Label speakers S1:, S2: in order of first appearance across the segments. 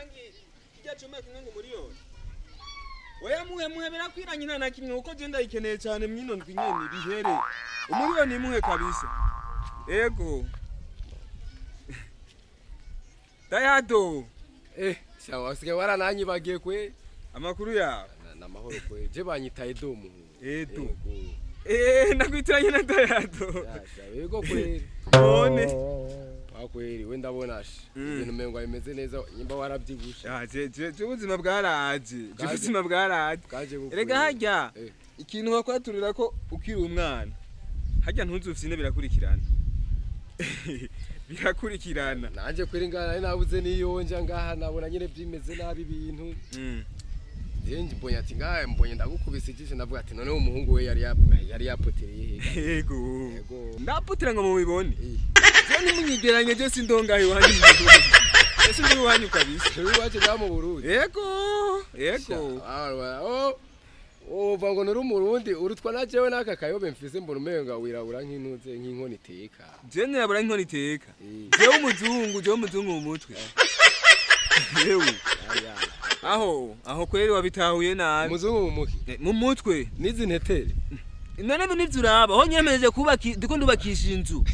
S1: Irangi kijya cuma kimwe ngo miliyoni. Oya, muhe, muhe, birakwiranye, nta na kimwe, kuko je ndayikeneye cyane mwino ndwi nyene bihere. Umuriyoni muhe kabisa. Ego. Dayado.
S2: Eh, sawa, wasigaye warananyibagiye kwe.
S1: Amakuru yawe?
S2: Na mahoro kwe, je banyita Edo muhu.
S1: Edo.
S2: Yego.
S1: Eh, nakwitiranye na Dayado.
S2: Yasha, yego kweli.
S1: None?
S2: Pa kweli, we ndabona she. Ibintu mengo bimeze neza nyimba warabyibushe.
S1: Ah, je ubuzima bwaraje. Je
S2: Bwaje.
S1: ubuzima bwaraje.
S2: Bwaje bukwe.
S1: Erega harya ikintu wakwaturira ko ukiri umwana, harya ntuzufyine, birakurikirana, birakurikirana.
S2: Nanje kweri ngana nari nabuze niyonja ngaha, nabona nyine byimeze nabi ibintu. Je mbonye ati ngaha mbonye ndagukubise ijisho, ndavuga ati none umuhungu we yari yapotereye he?
S1: Yego.
S2: Yego.
S1: Ndaputira ngo mubibone.
S2: Eh.
S1: Je nimunyigeranye, je sindongaho iwanyu mu Burundi, je sindi iwanyu kabisa.
S2: Uri iwacu ngaha mu Burundi?
S1: Yego.
S2: Oh, uva ngo nuri umurundi urutwa na jewe n'aka kayobe mfise, mbona umenga wirabura nk'intuze nk'inkono iteka.
S1: Je nirabura nk'inkono iteka?
S2: Eh.
S1: Jewe umuzungu, jewe umuzungu mu mutwe yewe.
S2: Aya.
S1: Aho kweri wabitahuye nabi.
S2: Umuzungu mu muki?
S1: Eh, mu mutwe.
S2: N'izi ntetere?
S1: None ibi nivyo uraba aho nyemeje kubaka, ndiko ndubakisha inzu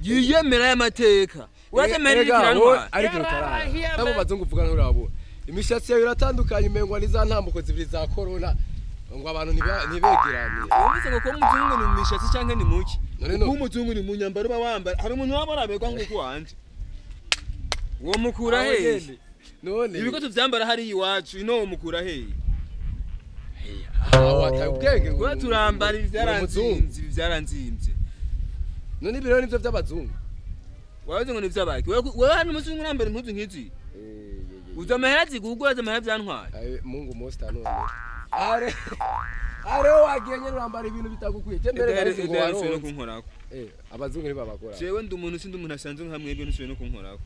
S1: yiyemera y'amateka, uratemera.
S2: Erega, wowe
S1: Irikirantwara.
S2: ariko utarara nabo bazungu uvuga nturabura, imishatsi yawe iratandukanye, umengwa ni za ntambuko zibiri za corona ngo abantu ntibegerane.
S1: Wumvise ngo kuba umuzungu ni mu mishatsi canke ni muki?
S2: None
S1: Kuba umuzungu ni mu nyambaro uba wambara. Hari umuntu waba araberwa nk'uko wanje, uwo mukura
S2: Aho
S1: hehe?
S2: nyene. None
S1: Ibiko tuvyambara hariya iwacu ino, uwo mukura hehe?
S2: Aho wataye ubwenge ngo
S1: Kuba turambara ibi
S2: uri umuzungu.
S1: vyaranzimvye, ibi vyaranzimvye.
S2: None ibiro nivyo by'abazungu?
S1: Wabaze ngo ni ivy'abaki? Wewe hano umuzungu urambara impuzu nk'izi, uzi amahera zigugwa, uzi amahera vyantwaye?
S2: Aye, Mungu mosta. None are are wagiye nyene urambara ibintu bitagukwiye, je mbere nari ngo
S1: No
S2: waronse.
S1: kunkorako.
S2: Eh, abazungu ntibabakora.
S1: Jewe ndi umuntu, sindi umuntu asanzwe nka mwebwe, ntusubiye no kunkorako.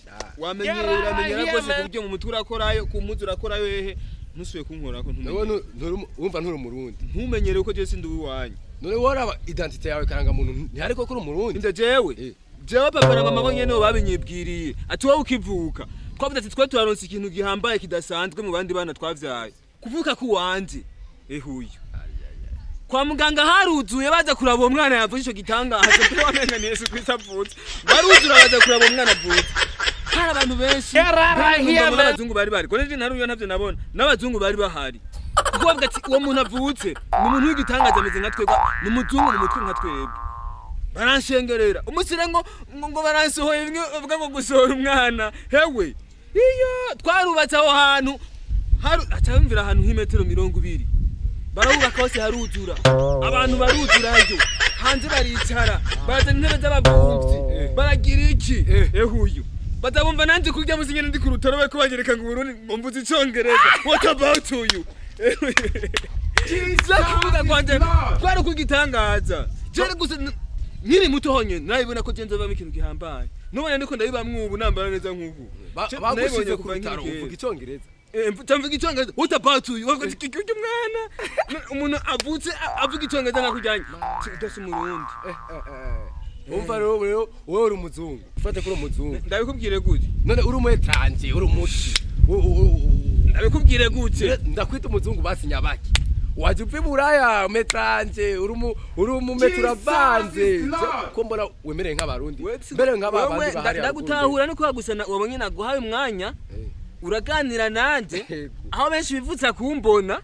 S2: Sha.
S1: Wamenyereye, uramenyera rwose ku buryo mu mutwe urakorayo, ku mpuzu urakorayo, hehe ntusubiye kunkorako.
S2: None
S1: Ntumenyere.
S2: wumva nturi umurundi?
S1: Ntumenyere kuko jewe sindi uwiwanyu.
S2: None woraba identité yawe, karanga muntu, ntihari ko kuri umurundi?
S1: Inde jewe?
S2: Eh.
S1: Jewe papa na mama bo nyene babinyibwiriye ati wowe ukivuka, twavuze ati twe turaronse ikintu gihambaye kidasanzwe mu bandi bana twavyaye, kuvuka kuwanje ehuyu. Kwa muganga haruzuye baza kuraba uwo mwana yavuze ico gitangaza, mbere wamenga ni Yesu Kristo avutse. Baruzura baza kuraba uwo mwana avutse, hari abantu benshi. Mbere n'abazungu bari bari koneje, naruyo ntavyo nabona, n'abazungu bari bahari, kuko bavuga ati uwo muntu avutse ni umuntu w'igitangaza, ameze nka twebwe, ni umuzungu mu mutwe nka twebwe. Baranshengerera umusire ngo baransohoye, bimwe bavuga ngo gusohora umwana. Hewe, iyo twarubatse aho hantu haru acabimvira ahantu nk'imetero 20, barahubaka hose haruzura, abantu baruzurayo, hanze baricara, bazana intebe z'abavumvyi, baragira iki. Ehuyu bazabumva nanje kurya musi nyene ndi ku rutaro, bariko banyereka ngo Burundi ngo mvuze icongereza. What about you? Za kuvuga kwanje kwari ukugitangaza. Jere gusa nkiri muto honyene narabibona ko je nzovamo ikintu gihambaye. Nubona ndiko ndabibamwo ubu, nambara neza nk'ubu.
S2: Bagushize
S1: Nabibonye
S2: ku
S1: kuva
S2: bitaro
S1: nkiri
S2: uvuga
S1: kera.
S2: icongereza?
S1: Eh, mvuga icongereza. What about you? Bavuga ati kiki umwana umuntu avutse avuga icongereza nka kujyanye udasa umurundi.
S2: Eh, eh, eh. Umva rero, wowe uri umuzungu, ufate ko uri umuzungu.
S1: Ndabikubwire gute?
S2: None uri umu étranger, uri umuci?
S1: Ndabikubwire gute?
S2: Ndakwita umuzungu basi nyabaki? Waje upfa iburaya, umu étranger, uri umumetu, uravanze, ko mbona wemereye nk'abarundi mbere nk'aba
S1: Wewe,
S2: bandi bahari.
S1: Ndagutahura nuko gusa wabonye naguhaye umwanya uraganira nanje.
S2: Yego.
S1: Aho benshi bivutsa kumbona,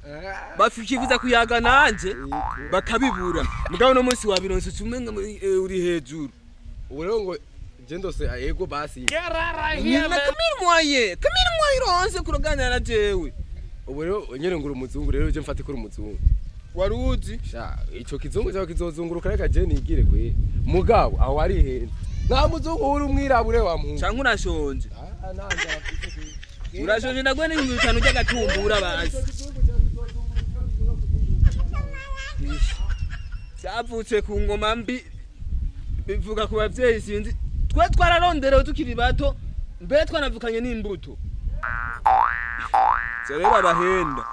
S1: bafikifuza kuyaga nanje bakabibura, mugabo no munsi wabironse ucumenga uri hejuru.
S2: Ubu rero ngo je ndose yego basi.
S1: Na kamiri mwaye, kamiri mwaye ironse kuroganira na jewe.
S2: Ubu rero nyene ngo uri umuzungu, rero je mfate ko uri umuzungu.
S1: Wari uzi?
S2: Sha, ico kizungu cyawe kizozunguruka, reka je nigire kwe. Mugabo aho warihenze, nta muzungu uri umwirabure wa muhungu.
S1: Canke urashonje?
S2: Ah, nta nzara mfise kwe.
S1: Urashonje? Ndaguhe n'5,000 ry'agatumbura basi. Byavutse ku ngoma mbi, bivuga ku bavyeyi, sinzi, twe twararonderewe tukiri bato, mbere twanavukanye n'imbuto. Ivyo rero abahenda.